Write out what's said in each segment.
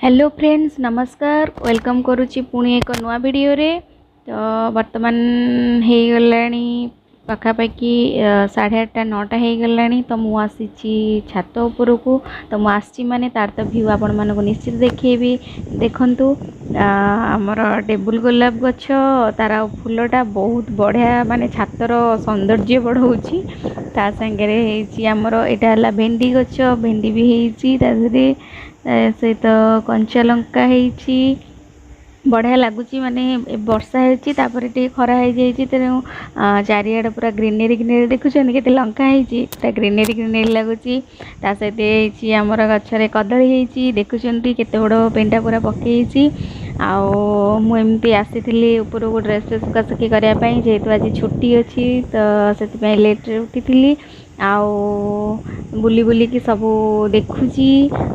Hello friends, ନମସ୍କାର। Welcome କରୁଛି ପୁଣି ଏକ ନୂଆ ଭିଡ଼ିଓରେ। ତ ବର୍ତ୍ତମାନ ହେଇଗଲାଣି ପାଖାପାଖି 8:30, 9ଟା ହେଇଗଲାଣି। ତ ମୁଁ ଆସିଛି ଛାତ ଉପରକୁ। ତ ମୁଁ ଆସିଛି ମାନେ ତାର ତ ଭ୍ୟୁ ଆପଣମାନଙ୍କୁ ନିଶ୍ଚିତ ଦେଖେଇବି। ଦେଖନ୍ତୁ, ଆମର ଟେବୁଲ୍ ଗୋଲାପ ଗଛ, ତାର ଫୁଲଟା ବହୁତ ବଢ଼ିଆ, ମାନେ ଛାତର ସୌନ୍ଦର୍ଯ୍ୟ ବଢ଼ଉଛି। ତା ସାଙ୍ଗରେ ହେଇଛି ଆମର, ଏଇଟା ହେଲା ଭେଣ୍ଡି ଗଛ, ଭେଣ୍ଡି ବି ହେଇଛି ତା ଦେହରେ, ସହିତ କଞ୍ଚା ଲଙ୍କା ହେଇଛି। ବଢ଼ିଆ ଲାଗୁଛି। ମାନେ ବର୍ଷା ହେଇଛି, ତାପରେ ଟିକେ ଖରା ହେଇଯାଇଛି, ତେଣୁ ଚାରିଆଡ଼େ ପୁରା ଗ୍ରିନେରୀ ଗ୍ରିନେରୀ। ଦେଖୁଛନ୍ତି କେତେ ଲଙ୍କା ହେଇଛି, ପୁରା ଗ୍ରିନେରୀ ଗ୍ରିନେରୀ ଲାଗୁଛି। ତା ସହିତ ହେଇଛି ଆମର ଗଛରେ କଦଳୀ ହେଇଛି। ଦେଖୁଛନ୍ତି କେତେ ବଡ଼ ପେଣ୍ଡା ପୁରା ପକେଇଛି। ଆଉ ମୁଁ ଏମିତି ଆସିଥିଲି ଉପରକୁ ଡ୍ରେସ୍ ଫ୍ରେସ୍ ଶୁଖାଶୁଖି କରିବା ପାଇଁ। ଯେହେତୁ ଆଜି ଛୁଟି ଅଛି, ତ ସେଥିପାଇଁ ଲେଟ୍ରେ ଉଠିଥିଲି। ଆଉ ବୁଲି ବୁଲିକି ସବୁ ଦେଖୁଛି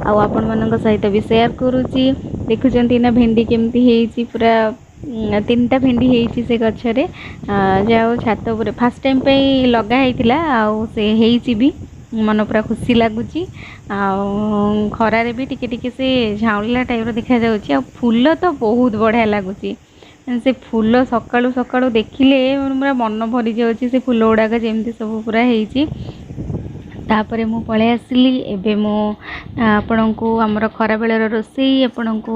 ଆଉ ଆପଣମାନଙ୍କ ସହିତ ବି ସେୟାର କରୁଛି। ଦେଖୁଛନ୍ତି ନା ଭେଣ୍ଡି କେମିତି ହେଇଛି? ପୁରା ତିନିଟା ଭେଣ୍ଡି ହେଇଛି ସେ ଗଛରେ। ଯାହା ହଉ, ଛାତ ଉପରେ ଫାର୍ଷ୍ଟ ଟାଇମ୍ ପାଇଁ ଲଗା ହେଇଥିଲା ଆଉ ସେ ହେଇଛି ବି, ମନ ପୁରା ଖୁସି ଲାଗୁଛି। ଆଉ ଖରାରେ ବି ଟିକେ ଟିକେ ସେ ଝାଉଁଳିଲା ଟାଇପ୍ର ଦେଖାଯାଉଛି। ଆଉ ଫୁଲ ତ ବହୁତ ବଢ଼ିଆ ଲାଗୁଛି। ସେ ଫୁଲ ସକାଳୁ ସକାଳୁ ଦେଖିଲେ ପୁରା ମନ ଭରିଯାଉଛି, ସେ ଫୁଲ ଗୁଡ଼ାକ ଯେମିତି ସବୁ ପୁରା ହେଇଛି। ତାପରେ ମୁଁ ପଳେଇ ଆସିଲି। ଏବେ ମୁଁ ଆପଣଙ୍କୁ ଆମର ଖରାବେଳର ରୋଷେଇ ଆପଣଙ୍କୁ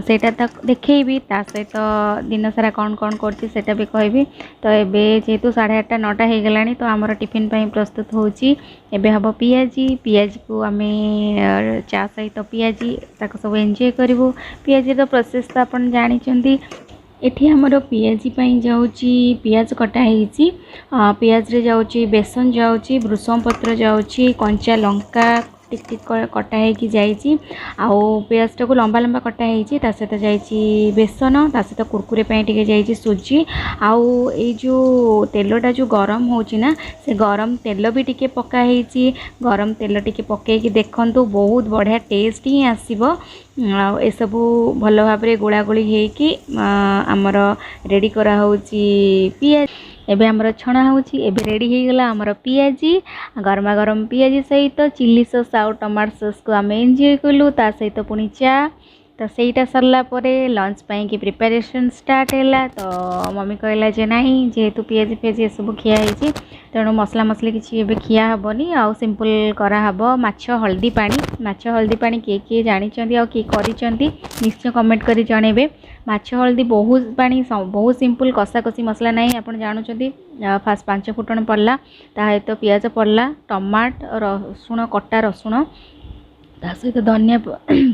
ସେଇଟା ତ ଦେଖେଇବି, ତା ସହିତ ଦିନସାରା କ'ଣ କ'ଣ କରୁଛି ସେଇଟା ବି କହିବି। ତ ଏବେ ଯେହେତୁ 8:30, 9ଟା ହେଇଗଲାଣି, ତ ଆମର ଟିଫିନ୍ ପାଇଁ ପ୍ରସ୍ତୁତ ହେଉଛି। ଏବେ ହେବ ପିଆଜି। ପିଆଜିକୁ ଆମେ ଚା ସହିତ ପିଆଜି ତାକୁ ସବୁ ଏନ୍ଜୟ କରିବୁ। ପିଆଜିର ପ୍ରୋସେସ୍ ତ ଆପଣ ଜାଣିଛନ୍ତି। ଏଠି ଆମର ପିଆଜି ପାଇଁ ଯାଉଛି, ପିଆଜ କଟା ହେଇଛି, ପିଆଜରେ ଯାଉଛି ବେସନ, ଯାଉଛି ଭୃଷଙ୍ଗ ପତ୍ର, ଯାଉଛି କଞ୍ଚା ଲଙ୍କା ଟିକ୍ ଟିକ୍ କଟା ହେଇକି ଯାଇଛି। ଆଉ ପିଆଜଟାକୁ ଲମ୍ବା ଲମ୍ବା କଟା ହେଇଛି। ତା ସହିତ ଯାଇଛି ବେସନ, ତା ସହିତ କୁରକୁରେ ପାଇଁ ଟିକେ ଯାଇଛି ସୁଜି। ଆଉ ଏଇ ଯେଉଁ ତେଲଟା ଯେଉଁ ଗରମ ହେଉଛି ନା, ସେ ଗରମ ତେଲ ବି ଟିକେ ପକା ହେଇଛି। ଗରମ ତେଲ ଟିକେ ପକେଇକି ଦେଖନ୍ତୁ, ବହୁତ ବଢ଼ିଆ ଟେଷ୍ଟ ହିଁ ଆସିବ। ଆଉ ଏସବୁ ଭଲ ଭାବରେ ଗୋଳାଗୋଳି ହେଇକି ଆମର ରେଡ଼ି କରାହେଉଛି ପିଆଜ। ଏବେ ଆମର ଛଣା ହେଉଛି। ଏବେ ରେଡ଼ି ହେଇଗଲା ଆମର ପିଆଜି। ଗରମା ଗରମ ପିଆଜି ସହିତ ଚିଲି ସସ୍ ଆଉ ଟମାଟୋ ସସ୍କୁ ଆମେ ଏନ୍ଜୟ କଲୁ, ତା ସହିତ ପୁଣି ଚା। ତ ସେଇଟା ସରିଲା ପରେ ଲଞ୍ଚ ପାଇଁକି ପ୍ରିପାରେସନ୍ ଷ୍ଟାର୍ଟ ହେଲା। ତ ମମି କହିଲା ଯେ ନାହିଁ, ଯେହେତୁ ପିଆଜି ଫିଆଜି ଏସବୁ ଖିଆ ହେଇଛି, ତେଣୁ ମସଲା ମସଲି କିଛି ଏବେ ଖିଆ ହେବନି ଆଉ ସିମ୍ପଲ୍ କରାହେବ ମାଛ ହଳଦୀ ପାଣି। ମାଛ ହଳଦୀ ପାଣି କିଏ କିଏ ଜାଣିଛନ୍ତି ଆଉ କିଏ କରିଛନ୍ତି, ନିଶ୍ଚୟ କମେଣ୍ଟ କରି ଜଣେଇବେ। ମାଛ ହଳଦୀ ବହୁତ ପାଣି ବହୁତ ସିମ୍ପଲ୍, କଷାକଷି ମସଲା ନାହିଁ, ଆପଣ ଜାଣୁଛନ୍ତି। ଫାଷ୍ଟ ପାଞ୍ଚ ଫୁଟଣ ପଡ଼ିଲା, ତା ସହିତ ପିଆଜ ପଡ଼ିଲା, ଟମାଟ, ରସୁଣ, କଟା ରସୁଣ, ତା ସହିତ ଧନିଆ,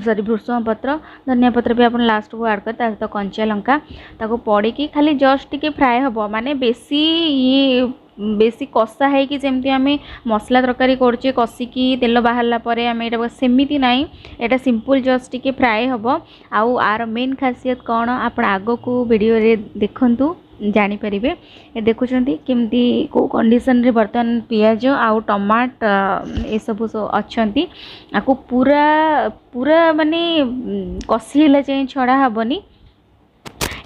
ସରି, ଭୃଷଙ୍ଗ ପତ୍ର, ଧନିଆ ପତ୍ର ବି ଆପଣ ଲାଷ୍ଟକୁ ଆଡ଼୍ କରି, ତା ସହିତ କଞ୍ଚା ଲଙ୍କା ତାକୁ ପଡ଼ିକି ଖାଲି ଜଷ୍ଟ ଟିକେ ଫ୍ରାଏ ହେବ। ମାନେ ବେଶୀ ଇଏ ବେଶୀ କଷା ହେଇକି, ଯେମିତି ଆମେ ମସଲା ତରକାରୀ କରୁଛେ କଷିକି ତେଲ ବାହାରିଲା ପରେ ଆମେ ଏଇଟା, ସେମିତି ନାହିଁ। ଏଇଟା ସିମ୍ପଲ୍ ଜଷ୍ଟ ଟିକେ ଫ୍ରାଏ ହେବ। ଆଉ ଆର ମେନ୍ ଖାସିୟତ କ'ଣ, ଆପଣ ଆଗକୁ ଭିଡ଼ିଓରେ ଦେଖନ୍ତୁ, ଜାଣିପାରିବେ। ଏ ଦେଖୁଛନ୍ତି କେମିତି କେଉଁ କଣ୍ଡିସନରେ ବର୍ତ୍ତମାନ ପିଆଜ ଆଉ ଟମାଟ ଏସବୁ ଅଛନ୍ତି। ଆକୁ ପୁରା ପୁରା ମାନେ କଷି ହେଲା ଯାଏଁ ଛଡ଼ା ହେବନି,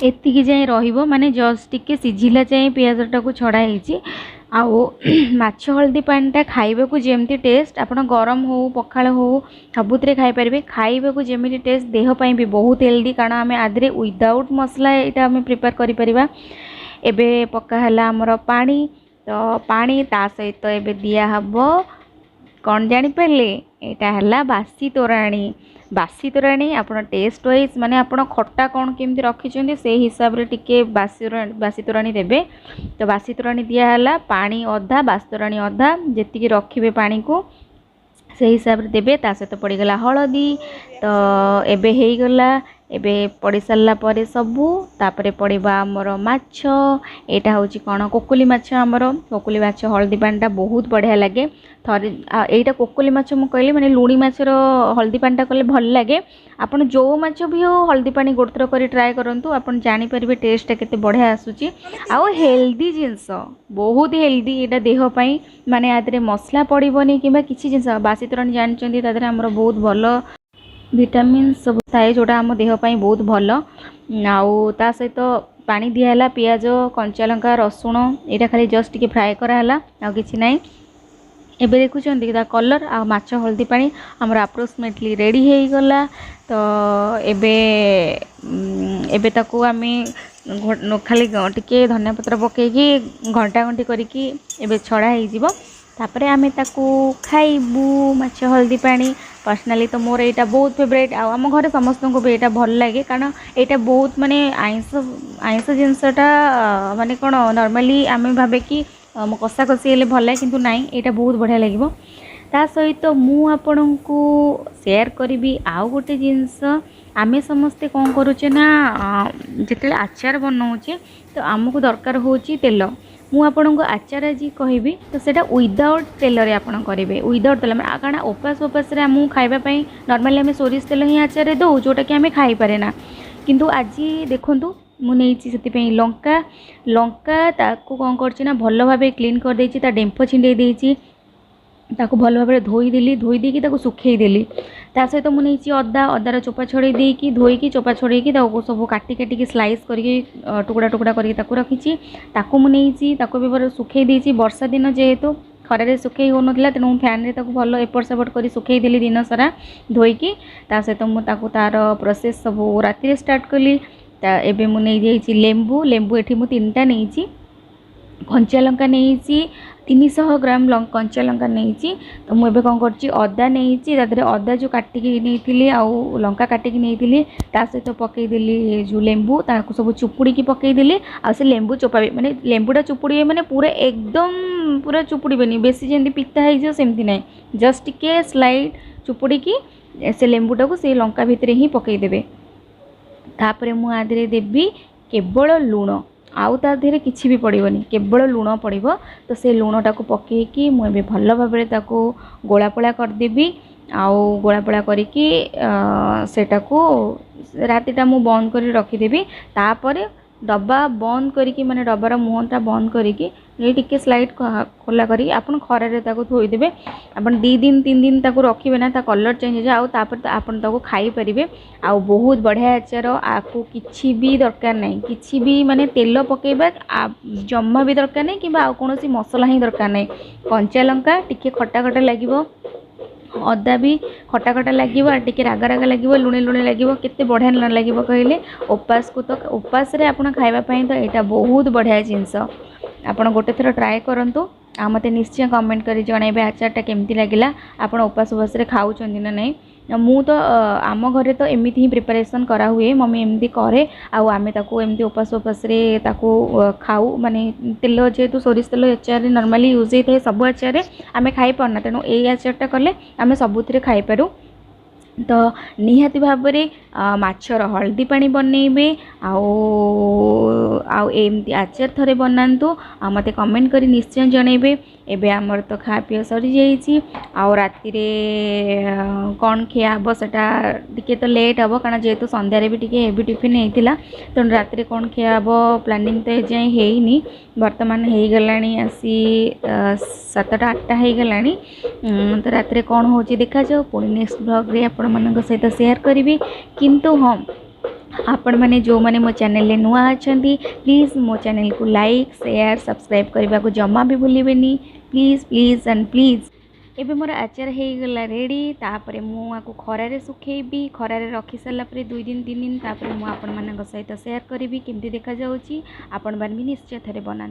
ଏତିକି ଯାଏଁ ରହିବ। ମାନେ ଜଷ୍ଟ ଟିକେ ସିଝିଲା ଯାଏଁ ପିଆଜଟାକୁ ଛଡ଼ା ହେଇଛି। ଆଉ ମାଛ ହଳଦୀ ପାଣିଟା ଖାଇବାକୁ ଯେମିତି ଟେଷ୍ଟ, ଆପଣ ଗରମ ହଉ, ପଖାଳ ହଉ, ସବୁଥିରେ ଖାଇପାରିବେ। ଖାଇବାକୁ ଯେମିତି ଟେଷ୍ଟ, ଦେହ ପାଇଁ ବି ବହୁତ ହେଲ୍ଦି, କାରଣ ଆମେ ଆଧିରେ ୱିଦାଉଟ୍ ମସଲା ଏଇଟା ଆମେ ପ୍ରିପେୟାର କରିପାରିବା। ଏବେ ପକା ହେଲା ଆମର ପାଣି। ତ ପାଣି ତା ସହିତ ଏବେ ଦିଆହେବ କ'ଣ ଜାଣିପାରିଲେ? ଏଇଟା ହେଲା ବାସି ତୋରାଣୀ। ବାସି ତୋରାଣୀ ଆପଣ ଟେଷ୍ଟ ୱାଇଜ୍, ମାନେ ଆପଣ ଖଟା କ'ଣ କେମିତି ରଖିଛନ୍ତି ସେଇ ହିସାବରେ ଟିକେ ବାସି ତୋରାଣୀ ଦେବେ। ତ ବାସି ତୋରାଣୀ ଦିଆହେଲା। ପାଣି ଅଧା, ବାସି ତୋରାଣୀ ଅଧା, ଯେତିକି ରଖିବେ ପାଣିକୁ ସେଇ ହିସାବରେ ଦେବେ। ତା ସହିତ ପଡ଼ିଗଲା ହଳଦୀ। ତ ଏବେ ହେଇଗଲା। ଏବେ ପଡ଼ି ସାରିଲା ପରେ ସବୁ, ତାପରେ ପଡ଼ିବ ଆମର ମାଛ। ଏଇଟା ହେଉଛି କ'ଣ? କୋକଲି ମାଛ। ଆମର କୋକଲି ମାଛ ହଳଦୀ ପାଣିଟା ବହୁତ ବଢ଼ିଆ ଲାଗେ। ଥରେ ଏଇଟା କୋକଲି ମାଛ ମୁଁ କହିଲି, ମାନେ ଲୁଣି ମାଛର ହଳଦୀ ପାଣିଟା କଲେ ଭଲ ଲାଗେ। ଆପଣ ଯେଉଁ ମାଛ ବି ହଉ, ହଳଦୀ ପାଣି ଗୋଟେ ଥର କରି ଟ୍ରାଏ କରନ୍ତୁ, ଆପଣ ଜାଣିପାରିବେ ଟେଷ୍ଟଟା କେତେ ବଢ଼ିଆ ଆସୁଛି। ଆଉ ହେଲ୍ଦି ଜିନିଷ, ବହୁତ ହେଲ୍ଦି ଏଇଟା ଦେହ ପାଇଁ। ମାନେ ଆ ଦେହରେ ମସଲା ପଡ଼ିବନି କିମ୍ବା କିଛି ଜିନିଷ। ବାସି ତୋରାଣୀ ଜାଣିଛନ୍ତି, ତା ଦେହରେ ଆମର ବହୁତ ଭଲ ଭିଟାମିନ୍ ସବୁ ଥାଏ, ଯେଉଁଟା ଆମ ଦେହ ପାଇଁ ବହୁତ ଭଲ। ଆଉ ତା ସହିତ ପାଣି ଦିଆହେଲା, ପିଆଜ, କଞ୍ଚା ଲଙ୍କା, ରସୁଣ, ଏଇଟା ଖାଲି ଜଷ୍ଟ ଟିକେ ଫ୍ରାଏ କରାହେଲା, ଆଉ କିଛି ନାହିଁ। ଏବେ ଦେଖୁଛନ୍ତି ତା କଲର୍ ଆଉ ମାଛ ହଳଦୀ ପାଣି ଆମର ଆପ୍ରୋକ୍ସିମେଟଲି ରେଡ଼ି ହେଇଗଲା। ତ ଏବେ ଏବେ ତାକୁ ଆମେ ଖାଲି ଟିକେ ଧନିଆ ପତ୍ର ପକାଇକି ଘଣ୍ଟା ଘଣ୍ଟି କରିକି ଏବେ ଛଡ଼ା ହେଇଯିବ। ତାପରେ ଆମେ ତାକୁ ଖାଇବୁ ମାଛ ହଳଦୀ ପାଣି। ପର୍ସନାଲି ତ ମୋର ଏଇଟା ବହୁତ ଫେଭରାଇଟ୍, ଆଉ ଆମ ଘରେ ସମସ୍ତଙ୍କୁ ବି ଏଇଟା ଭଲ ଲାଗେ, କାରଣ ଏଇଟା ବହୁତ ମାନେ ଆଇଁଷ ଜିନିଷଟା ମାନେ କ'ଣ ନର୍ମାଲି ଆମେ ଭାବେ କି କଷା କଷି ହେଲେ ଭଲ ଲାଗେ, କିନ୍ତୁ ନାଇଁ, ଏଇଟା ବହୁତ ବଢ଼ିଆ ଲାଗିବ। ତା ସହିତ ମୁଁ ଆପଣଙ୍କୁ ସେୟାର କରିବି ଆଉ ଗୋଟେ ଜିନିଷ। ଆମେ ସମସ୍ତେ କ'ଣ କରୁଛେ ନା, ଯେତେବେଳେ ଆଚାର ବନାଉଛେ ତ ଆମକୁ ଦରକାର ହେଉଛି ତେଲ। ମୁଁ ଆପଣଙ୍କୁ ଆଚାର ଆଜି କହିବି, ତ ସେଇଟା ୱିଦାଉଟ୍ ତେଲରେ ଆପଣ କରିବେ, ୱିଦାଉଟ୍ ତେଲ। କାରଣ ଉପାସ ଉପାସରେ ଆମକୁ ଖାଇବା ପାଇଁ ନର୍ମାଲି ଆମେ ସୋରିଷ ତେଲ ହିଁ ଆଚାରରେ ଦେଉ, ଯେଉଁଟାକି ଆମେ ଖାଇପାରେ ନା। କିନ୍ତୁ ଆଜି ଦେଖନ୍ତୁ, ମୁଁ ନେଇଛି ସେଥିପାଇଁ ଲଙ୍କା। ଲଙ୍କା ତାକୁ କ'ଣ କରିଛି ନା, ଭଲ ଭାବେ କ୍ଲିନ୍ କରିଦେଇଛି, ତା ଡେମ୍ଫ ଛିଣ୍ଡେଇ ଦେଇଛି, ତାକୁ ଭଲ ଭାବରେ ଧୋଇଦେଲି, ଧୋଇ ଦେଇକି ତାକୁ ଶୁଖେଇଦେଲି। ତା ସହିତ ମୁଁ ନେଇଛି ଅଦା। ଅଦାର ଚୋପା ଛଡ଼େଇ ଦେଇକି, ଧୋଇକି ଚୋପା ଛଡ଼େଇକି ତାକୁ ସବୁ କାଟି କାଟିକି ସ୍ଲାଇସ୍ କରିକି ଟୁକୁଡ଼ା ଟୁକୁଡ଼ା କରିକି ତାକୁ ରଖିଛି। ତାକୁ ମୁଁ ନେଇଛି, ତାକୁ ବି ଭଲ ଶୁଖେଇ ଦେଇଛି। ବର୍ଷା ଦିନ ଯେହେତୁ ଖରାରେ ଶୁଖେଇ ହେଉନଥିଲା, ତେଣୁ ମୁଁ ଫ୍ୟାନ୍ରେ ତାକୁ ଭଲ ଏପଟ ସେପଟ କରି ଶୁଖେଇଦେଲି ଦିନ ସାରା ଧୋଇକି। ତା ସହିତ ମୁଁ ତାକୁ ତା'ର ପ୍ରୋସେସ୍ ସବୁ ରାତିରେ ଷ୍ଟାର୍ଟ କଲି। ତା ଏବେ ମୁଁ ନେଇଯାଇଛି ଲେମ୍ବୁ। ଲେମ୍ବୁ ଏଠି ମୁଁ 3ଟା ନେଇଛି, କଞ୍ଚା ଲଙ୍କା ନେଇଛି, 300 ଗ୍ରାମ କଞ୍ଚା ଲଙ୍କା ନେଇଛି। ତ ମୁଁ ଏବେ କ'ଣ କରୁଛି, ଅଦା ନେଇଛି, ତା ଦେହରେ ଅଦା ଯେଉଁ କାଟିକି ନେଇଥିଲି ଆଉ ଲଙ୍କା କାଟିକି ନେଇଥିଲି, ତା ସହିତ ପକାଇଦେଲି ଯେଉଁ ଲେମ୍ବୁ, ତାକୁ ସବୁ ଚୁପୁଡ଼ିକି ପକାଇଦେଲି। ଆଉ ସେ ଲେମ୍ବୁ ଚୋପା ବି, ମାନେ ଲେମ୍ବୁଟା ଚୁପୁଡ଼ିବେ ମାନେ ପୁରା ଏକଦମ ପୁରା ଚୁପୁଡ଼ିବେନି, ବେଶୀ ଯେମିତି ପିତା ହେଇଯିବ ସେମିତି ନାହିଁ, ଜଷ୍ଟ ଟିକେ ସ୍ଲାଇଡ଼ ଚୁପୁଡ଼ିକି ସେ ଲେମ୍ବୁଟାକୁ ସେ ଲଙ୍କା ଭିତରେ ହିଁ ପକାଇଦେବେ। ତାପରେ ମୁଁ ଆ ଦେହରେ ଦେବି କେବଳ ଲୁଣ, ଆଉ ତା ଦେହରେ କିଛି ବି ପଡ଼ିବନି, କେବଳ ଲୁଣ ପଡ଼ିବ। ତ ସେ ଲୁଣଟାକୁ ପକାଇକି ମୁଁ ଏବେ ଭଲ ଭାବରେ ତାକୁ ଗୋଳା ପୋଳା କରିଦେବି, ଆଉ ଗୋଳା ପୋଳା କରିକି ସେଟାକୁ ରାତିଟା ମୁଁ ବନ୍ଦ କରି ରଖିଦେବି। ତାପରେ ଡବା ବନ୍ଦ କରିକି, ମାନେ ଡବାର ମୁହଁଟା ବନ୍ଦ କରିକି ଟିକେ ସ୍ଲାଇଡ଼ ଖୋଲା କରିକି ଆପଣ ଖରାରେ ତାକୁ ଥୋଇଦେବେ। ଆପଣ 2 ଦିନ 3 ଦିନ ତାକୁ ରଖିବେ ନା, ତା କଲର୍ ଚେଞ୍ଜ ହେଇଯିବ, ଆଉ ତାପରେ ଆପଣ ତାକୁ ଖାଇପାରିବେ। ଆଉ ବହୁତ ବଢ଼ିଆ ଆଚାର, ଆକୁ କିଛି ବି ଦରକାର ନାହିଁ, କିଛି ବି ମାନେ ତେଲ ପକାଇବା ଜମା ବି ଦରକାର ନାହିଁ, କିମ୍ବା ଆଉ କୌଣସି ମସଲା ହିଁ ଦରକାର ନାହିଁ। କଞ୍ଚା ଲଙ୍କା ଟିକେ ଖଟା ଖଟା ଲାଗିବ, ଅଦା ବି ଖଟା ଖଟା ଲାଗିବ, ଆଉ ଟିକେ ରାଗ ରାଗ ଲାଗିବ, ଲୁଣି ଲୁଣି ଲାଗିବ, କେତେ ବଢ଼ିଆ ନ ଲାଗିବ କହିଲେ? ଉପାସକୁ ତ ଉପାସରେ ଆପଣ ଖାଇବା ପାଇଁ ତ ଏଇଟା ବହୁତ ବଢ଼ିଆ ଜିନିଷ। ଆପଣ ଗୋଟେ ଥର ଟ୍ରାଏ କରନ୍ତୁ, ଆଉ ମୋତେ ନିଶ୍ଚୟ କମେଣ୍ଟ କରି ଜଣାଇବେ ଆଚାରଟା କେମିତି ଲାଗିଲା, ଆପଣ ଉପାସ ଉପାସରେ ଖାଉଛନ୍ତି ନା ନାହିଁ। ମୁଁ ତ ଆମ ଘରେ ତ ଏମିତି ହିଁ ପ୍ରିପାରେସନ୍ କରାହୁଏ, ମମି ଏମିତି କରେ, ଆଉ ଆମେ ତାକୁ ଏମିତି ଉପାସ ଉପାସରେ ତାକୁ ଖାଉ। ମାନେ ତେଲ ଯେହେତୁ ସୋରିଷ ତେଲ ଆଚାରରେ ନର୍ମାଲି ୟୁଜ୍ ହେଇଥାଏ ସବୁ ଆଚାରରେ, ଆମେ ଖାଇପାରୁନା, ତେଣୁ ଏଇ ଆଚାରଟା କଲେ ଆମେ ସବୁଥିରେ ଖାଇପାରୁ। ତ ନିହାତି ଭାବରେ ମାଛର ହଳଦୀ ପାଣି ବନେଇବେ, ଆଉ ଏମିତି ଆଚାର ଥରେ ବନାନ୍ତୁ, ଆଉ ମୋତେ କମେଣ୍ଟ କରି ନିଶ୍ଚୟ ଜଣାଇବେ। ଏବେ ଆମର ତ ଖାଇବା ପିଇବା ସରିଯାଇଛି, ଆଉ ରାତିରେ କ'ଣ ଖିଆ ହେବ ସେଟା ଟିକେ ତ ଲେଟ୍ ହେବ, କାରଣ ଯେହେତୁ ସନ୍ଧ୍ୟାରେ ବି ଟିକେ ହେଭି ଟିଫିନ୍ ହେଇଥିଲା। ତେଣୁ ରାତିରେ କ'ଣ ଖିଆ ହେବ ପ୍ଲାନିଂ ତ ଏଯାଏଁ ହେଇନି। ବର୍ତ୍ତମାନ ହେଇଗଲାଣି ଆସି 7ଟା 8ଟା ହେଇଗଲାଣି। ତ ରାତିରେ କ'ଣ ହେଉଛି ଦେଖାଯାଉ, ପୁଣି ନେକ୍ସଟ ବ୍ଲଗ୍ରେ ଆପଣମାନଙ୍କ ସହିତ ସେୟାର କରିବି। କିନ୍ତୁ ହଁ, ଆପଣମାନେ ଯେଉଁମାନେ ମୋ ଚ୍ୟାନେଲରେ ନୂଆ ଅଛନ୍ତି, ପ୍ଲିଜ୍ ମୋ ଚ୍ୟାନେଲକୁ ଲାଇକ୍, ସେୟାର, ସବସ୍କ୍ରାଇବ୍ କରିବାକୁ ଜମା ବି ଭୁଲିବେନି, ପ୍ଲିଜ୍ ପ୍ଲିଜ୍ ଆଣ୍ଡ ପ୍ଲିଜ୍। ଏବେ ମୋର ଆଚାର ହେଇଗଲା ରେଡ଼ି। ତାପରେ ମୁଁ ଆକୁ ଖରାରେ ଶୁଖେଇବି। ଖରାରେ ରଖି ସାରିଲା ପରେ 2 ଦିନ 3 ଦିନ, ତାପରେ ମୁଁ ଆପଣମାନଙ୍କ ସହିତ ସେୟାର କରିବି କେମିତି ଦେଖାଯାଉଛି। ଆପଣମାନେ ବି ନିଶ୍ଚୟ ଥରେ ବନାନ୍ତୁ।